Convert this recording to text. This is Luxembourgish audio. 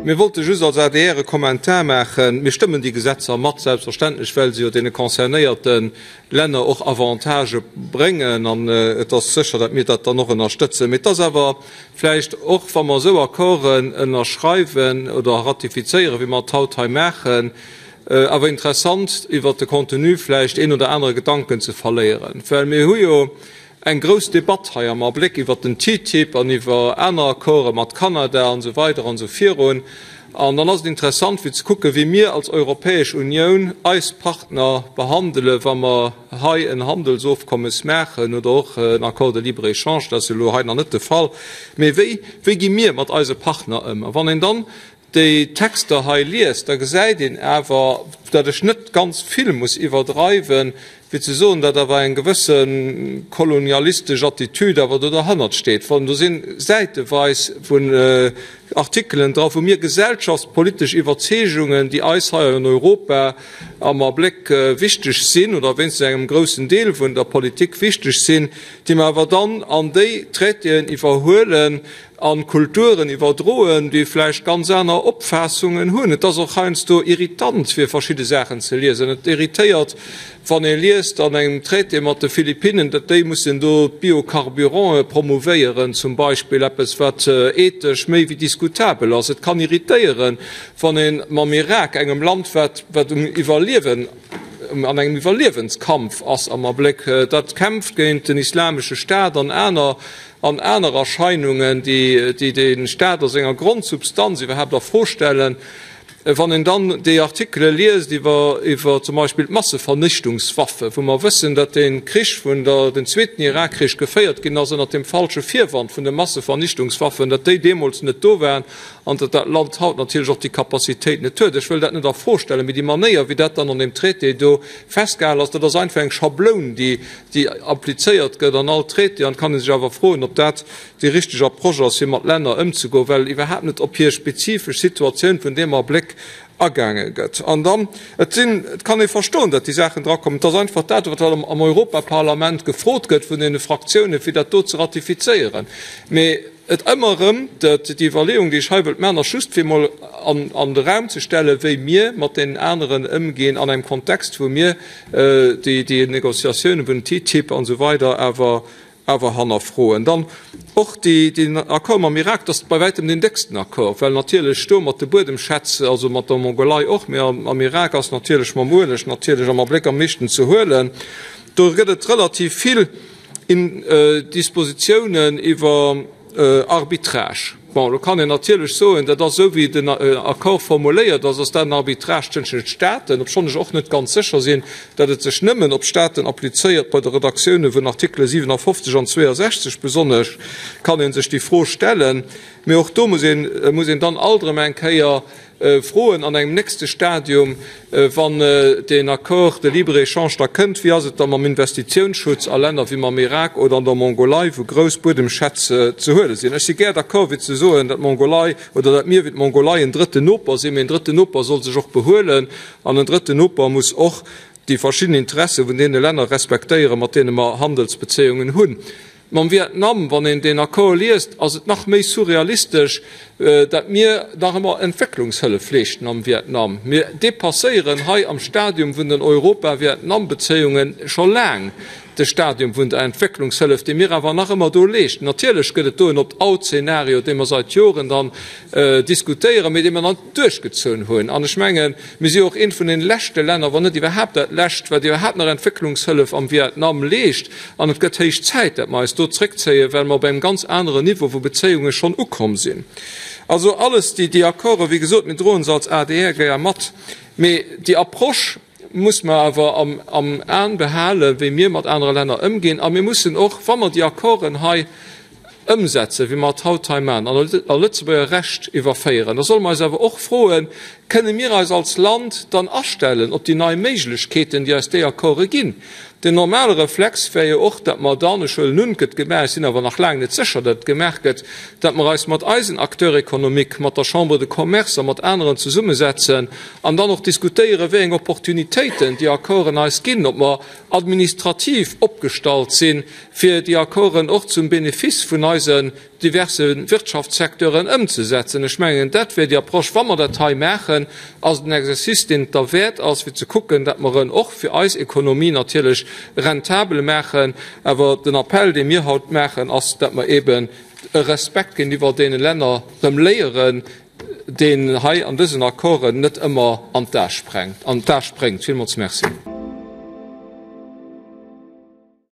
Mir wollte just als adr e Kommentar maachen. Mir stëmmen déi Gesetzer mat, selbstverständlech, well se jo deene concernéierte Länner och Avantagë bréngen. An et ass sécher, datt mir dat dann och ënnerstëtzen. Mee et ass awer vläicht och, wa mer esou Accorden ënnerschreiwen oder ratifizéieren, wéi mer et haut hei maachen, awer interessant, iwwert de Contenu vläicht een oder anere Gedanken ze verléieren. Well mir hu jo eng grouss Debatt hei am Abléck iwwert den TTIP an iwwer aner Accorde mat Kanada an esou weider an esou virun. An dann ass et interessant fir ze kucken, wéi mir als Europäesch Unioun eis Partner behandelen, wa mer hei en Handelsofkommes maachen oder och en Accord de libre-échange, dat ass jo elo hei nach net de Fall, mee wéi, wéi gi mir mat eise Partner ëm? A wann een dann déi Texter hei liest, da gesäit een awer, datt ech net ganz vill muss iwwerdreiwen, fir ze soen, datt awer eng gewësse kolonialistesch Attitüd awer do derhannert steet. Wann do si säiteweis vun Artikelen dra wou mir gesellschaftspolitesch Iwwerzeegungen, déi eis hei an Europa am Abléck wichteg sinn oder wéinstens engem groussen Deel vun der Politik wichteg sinn, déi mer awer dann an déi Traitéen iwwerhuelen, an Kulturen iwwerdroen, déi vläicht ganz aner Opfaassungen hunn. Et ass och heiansdo irritant, fir verschidde Saachen ze liesen. Et irritéiert, wann ee liest an engem Traité mat de Philippinnen, datt déi mussen do d'Biocarburante promouvéieren zum Beispill, eppes wat ethesch méi wéi diskutabel ass. Et kann irritéieren, wann ee mam Irak, engem Land, wat wat um Iwwerliewen, an engem Iwwerliewenskampf ass am Abléck, dat kämpft géint den Islamesche Staat an aner, an aner Erscheinungen, déi de Staat a senger Grondsubstanz iwwerhaapt a Fro stellen, wann een dann déi Artikele liest iwwer zum Beispill d'Massevernichtungswaffe, wou mer wëssen, datt dee Krich vun der, den zweeten Irakkrich geféiert ginn ass ënnert dem falsche Virwand vun de Massevernichtungswaffen, datt déi deemools net do waren an datt dat Land haut natierlech och déi Capacitéit net huet. Ech wëll dat net a Fro stellen, mee déi Manéier, wéi dat dann an deem Traité do festgehalen ass, dat ass einfach eng Schabloun, déi déi applizéiert gëtt an all Traité, an et kann ee sech awer froen, ob dat déi richteg Approche ass, fir mat Länner ëmzegoen, well iwwerhaapt net op hir spezifesch Situatioun vun deem Abléck agaange gëtt. An dann, et sinn, et kann ee verstoen, datt déi Saachen drakommen, et ass einfach dat, wat am Europaparlament gefrot gëtt vun deene Fraktiounen, fir dat do ze ratifizéieren. Mee Et ëmmer erëm, déi Iwwerleeung, déi ech hei wëllt maachen, ass just fir emol an de Raum ze stellen, wéi mir mat deenen aneren ëmginn an engem Kontext, wou mir déi Négociatiounen vun TTIP an esou weider awer awer hannerfroen. Dann och deen Accord mam Irak, dat ass bei wäitem deen décksten Accord, well natierlech do mat de Buedemschätz, also mat der Mongolei och, mä am Irak ass natierlech mam Ueleg natierlech am Abléck am meeschten ze huelen. Do gëtt et relativ vill. Dispositiounen iwwer Arbitrage. Bon, elo kann een natierlech soen, dat ass esou wéi den Accord formuléiert ass, ass dat en Arbitrage tëschent de Staaten, obschonn ech och net ganz sécher sinn, datt et sech nëmmen op d'Staaten applizéiert. Bei de Redaktioune vun Artikele 57 an 62 besonnesch kann ee sech déi Fro stellen. Mee och do muss een, muss een dann alt erëm eng Kéier froen an engem nächste Stadium, wann deen Accord de libre-échange da kënnt, wéi ass et da mam Investitiounsschutz a Länner wéi mam Irak oder an der Mongolei, wou grouss Buedemschätz ze huele sinn. Ech si gär d'accord fir ze soen, datt d'Mongolei oder datt mir wéi d'Mongolei en drëtten Noper sinn, mee en drëtten Noper soll sech och behuelen an en drëtten Noper muss och déi verschidden Interesse vun deene Länner respektéieren, mat deene mer Handelsbezéiungen hunn. Mam Vietnam, wann een deen Accord liest, ass et nach méi surrealistesch, dat mir nach ëmmer Entwécklungshëllef leeschten am Vietnam. Mir dépasséieren hei am Stadium vun den Europa-Vietnam-Bezéiunge scho laang de Stadium vun der Entwécklungshëllef, déi mir awer nach ëmmer do leeschten. Natierlech gëtt et do en Opt-out-Zeenario, dee mer seit Joren dann diskutéieren, mee dee mer nach net duerchgezunn hunn. An ech mengen, mir si jo och eent vun den leschte Länner, wann net iwwerhaapt dat lescht, wat iwwerhaapt nach Entwécklungshëllef am Vietnam leescht. An et gëtt héich Zäit, dat mer eis do zréckzéien, well mer op engem ganz aneren Niveau vu Bezéiunge schonn ukomm sinn. Also alles déi, déi Accorden, wéi gesot, mir droen se als adr gär mat, mee déi Approche muss mer awer am, am An behalen, wéi mir mat anere Länner ëmginn. A mir mussen och, wa mer déi Accorden hei ëmsetzen, wéi mer et haut hei maachen, an a Lëtzebuerger Recht iwwerféieren, da solle mer eis awer och froen, Kënne mir eis als Land dann astellen op déi nei Méiglechkeeten, déi eis déi Accorde ginn? Den normale Reflex wär jo och, datt mer dann, ech huelen un, et gëtt gemaach, ech sinn awer nach laang net sécher, datt et gemaach gëtt, datt mer eis mat eisen Acteurs économiques, mat der Chambre de Commerce a mat aneren zesummesetzen an dann och diskutéieren, wéi eng Opportunitéiten déi Accorden eis ginn, ob mer administrativ opgestallt sinn, fir déi Accorden och zum Benefice vun eisen diverse Wirtschaftssecteuren ëmzesetzen. Ech mengen, dat wär déi Approche. Wa mer dat hei maachen, ass et en Exercice, deen et derwäert ass, fir ze kucken, datt mer en och fir eis Ekonomie natierlech rentabel maachen. Awer den Appell, dee mir haut maachen, ass, datt mer eeben e Respekt géintiwwer deene Länner erëm léieren, deen hei an dësen Accorden net ëmmer an d'A sprengt, an d'A spréngt. Villmools Merci.